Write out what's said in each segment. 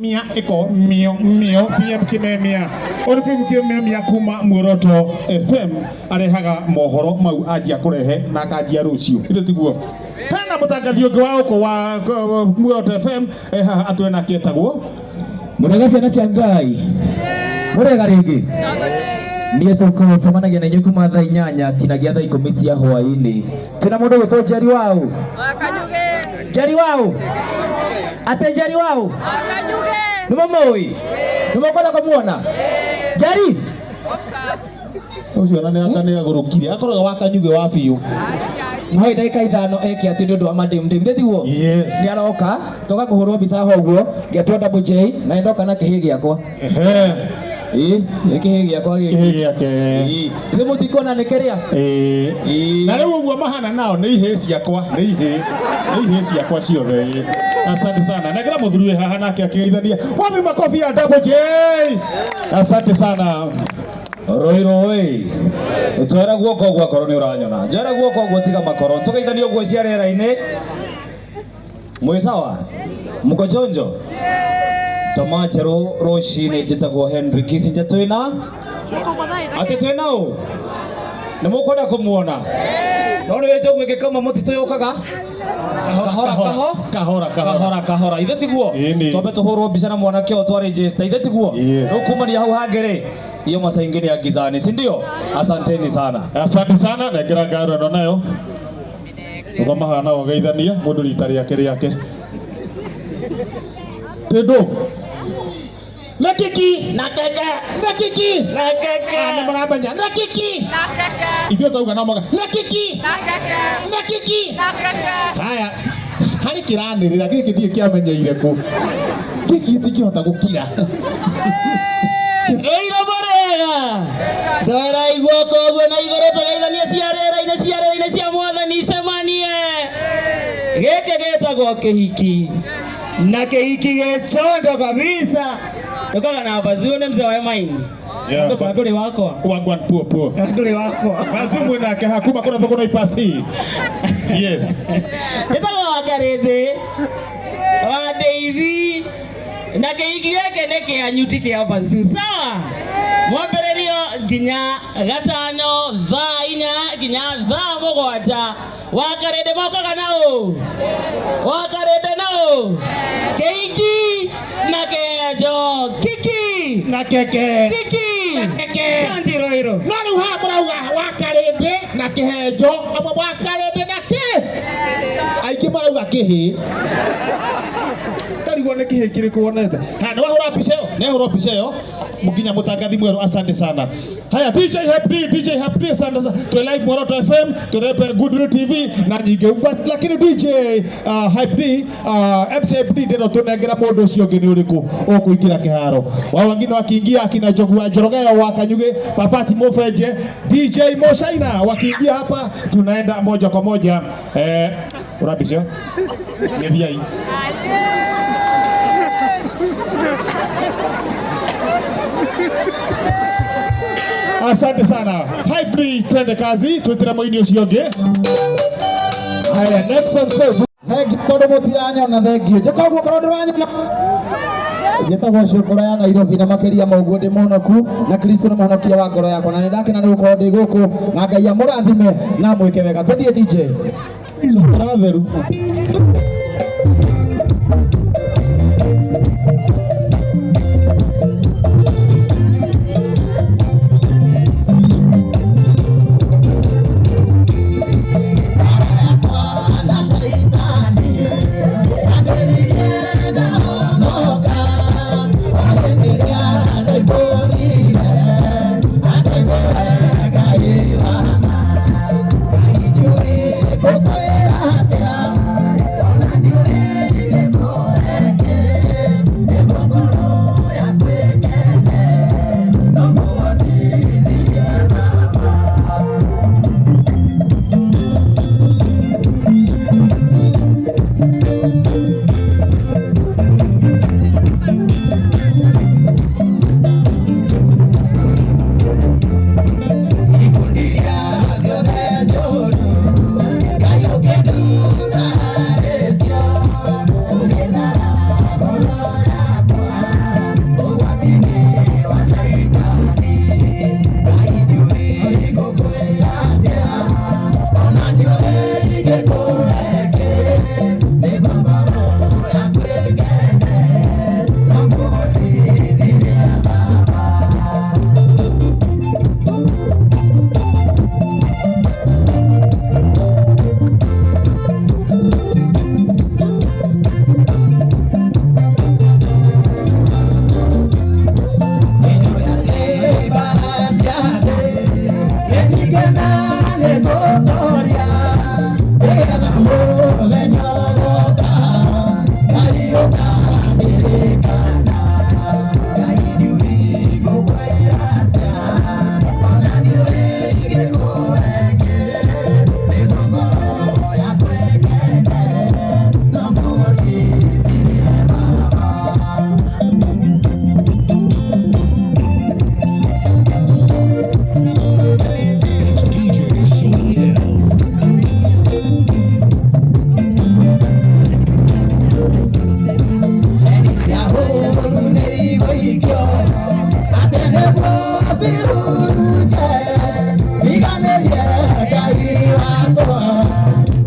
Mia iko mio mio PM Kimemia uri PM Kimemia kuma Muoroto FM arehaga mohoro mau anjia kurehe na akanjia rucio ithe tiguo hena mutangathi ungi wa uko wa Muoroto FM haha atwe nake etagwo Murega ciana cia Ngai murega ringi niä tũkũcemanagia na inyuĩ kuma thaa 8 nginyagia thaa 10 cia hwaĩ-inĩ. Twĩna mũndũ ũgwĩtwo Njeri Wau. Njeri Wau, atĩ Njeri Wau nĩ mũmũĩ, nĩ mũkwenda kũmuona Njeri? Ucio na nĩ agũrũkire akoragwo wa Kanyuge wa biũ. Mũhe ndagĩka 5 eke atĩ nĩ ũndũ wa madem dem tiguo? Yes. Nĩ aroka toka kũhũrwo mbica ho ũguo ngetwo Double J na nĩndoka na kĩhĩ gĩakwa. Ehe. Ĩĩ, nĩ kĩhĩ gĩakwa gĩkĩ. Kĩhĩ gĩake. Ĩĩ, ithuĩ mũtikuona nĩ kĩrĩa? Ĩĩ. Ĩĩ. Na rĩu ũguo mahana nao nĩ ihĩĩ ciakwa, nĩ ihĩĩ ciakwa ciothe. Ĩĩ. Asante sana. Nengera mũthuri wĩ haha nake akĩgeithania. Wapi makofi ya Double J? Asante sana. Rũirũ ĩ, twera guoko ũguo akorwo nĩ ũranyona, njera guoko ũguo tiga makoro, tũgeithanie ũguo cia rĩera-inĩ. Mwĩ sawa? Mko chonjo? Tamaa njerũ rũcinĩ njĩtagwo Henry Kissinger twĩna atĩ twĩna ũ? Nĩ mũkwenda kũmuona? No nĩ njogu ĩngĩkauma mũtitũ yũkaga kahora kaho Kahora kahora. Kahora kahora ithe tiguo? Ĩni. Twambe tũhũrwo mbica na mwanake ũyũ twarĩnjĩsta ithe tiguo? Yes. Rĩu kumania hau hangĩ rĩ hiyo masaa ingine ya gizani, si ndio? Asanteni sana. Asante sana. Nengera ngaro ĩno nayo. Ũguo mahana ũgeithania mũndũ rita rĩake rĩake. Tĩndũ. Na kiki Na keke na kiki na keke nĩ mũramenya na kiki ithuĩ twauga no moga na kiki na kiki. Haya, harĩ kĩranĩrĩra gĩkĩ ndiĩ kĩamenyeire kũ gĩkĩ gĩtingĩhota gũkira. Rũirũ mũrega twerai guoko ũguo na igũrũ tũgeithanie cia rĩera-inĩ cia rĩera-inĩ cia mwathani icemanie. Gĩkĩ gĩtagwo kĩhiki na kĩhiki gĩchonjo kabisa. Tukaga na bazuo nĩ mzee wa Emaini. Yeah. Ndũrĩ wakwa. Wagwan puo puo. Ndũrĩ wakwa. Bazu mwĩnake haha kuma kũrĩa thoko na ipasi. Yes. Gĩtagwo Wakarĩndĩ wa Ndeithi na kĩhiki gĩkĩ nĩ kĩanyu ti kĩa bazu sawa. Mwambĩrĩrio nginya gatano thaa 4 nginya thaa 7. Wakarĩndĩ mokaga na ũ? Wakarĩndĩ na ũ? Kĩhiki na kĩenjo kiki Na keke. Kiki Na keke. Asante Roiro. No rĩu haha mũrauga Wakarĩndĩ na kĩhenjo amwe Wakarĩndĩ na kĩ aingĩ marauga kĩhĩ ndarigwo nĩ kĩhĩ kĩrĩkũ wonete. Ha, nĩ wahũra mbica ĩyo? Nĩ ahũra mbica ĩyo nginya mũtangathi mwerũ asante sana. Haya DJ Happy, DJ Happy asante sana. Twe live Muoroto FM, turepe Goodwill TV na nyingĩ. But lakini DJ Hype D, MC Hype D ndĩro tũnengera mũndũ ũcio ũngĩ nĩ ũrĩkũ ũkũingĩra kĩharo. Wao wengine wakiingia akina Njogu wa Njoroge wa Kanyuge, Papasi Mofeje, DJ Moshaina wakiingia hapa tunaenda moja kwa moja. Urabisha? Ngebiai. Asante sana. Hype D, twende kazi, twetera mũini ũcio ũngĩ. Haya, next on stage. Thengi tondũ mũtiranyona thengio. Njĩka ũguo korwo ndũranyona. Njĩtagwo Cũkũra ya Nairobi na makĩria ma ũguo ndĩ mũhonoku na Kristo nĩ mũhonokia wa ngoro yakwa na nĩ ndakena nĩ gũkorwo ndĩ gũkũ na Ngai amũrathime na amwĩke wega. Tũthiĩ DJ. Cũkũra theru. Thank you. ũcihurunje, tiganĩrie Ngai wakwa,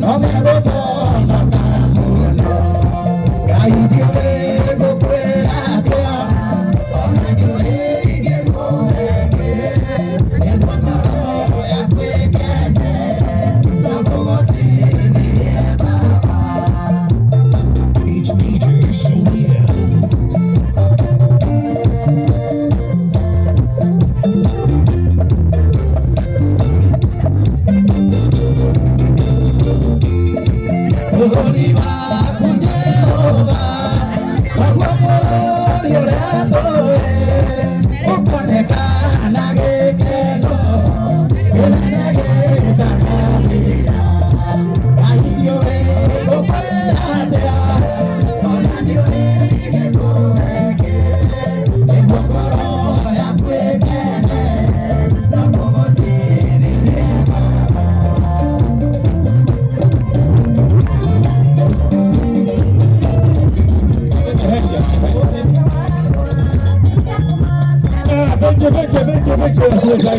no megũconoka mũno. Ngai ndiũĩ ngũkwĩra atĩa, ona ndiũĩ ingĩkũhe kĩ, nĩguo ngoro yaku ĩkene, na ngũgocithie Baba. It's DJ Sonia. Bũrũri waku Jehova, naguo bũrũri ũrĩa tũĩ, ũkoneka na gĩkeno kĩnene gĩtagathira. Ngai ndiũĩ ngũkwĩra atĩa, ona ndiũĩ ingĩkũhe kĩ, nĩguo ngoro yaku ĩkene, na ngũgocithie Baba. Thank you, thank you, thank you, thank you.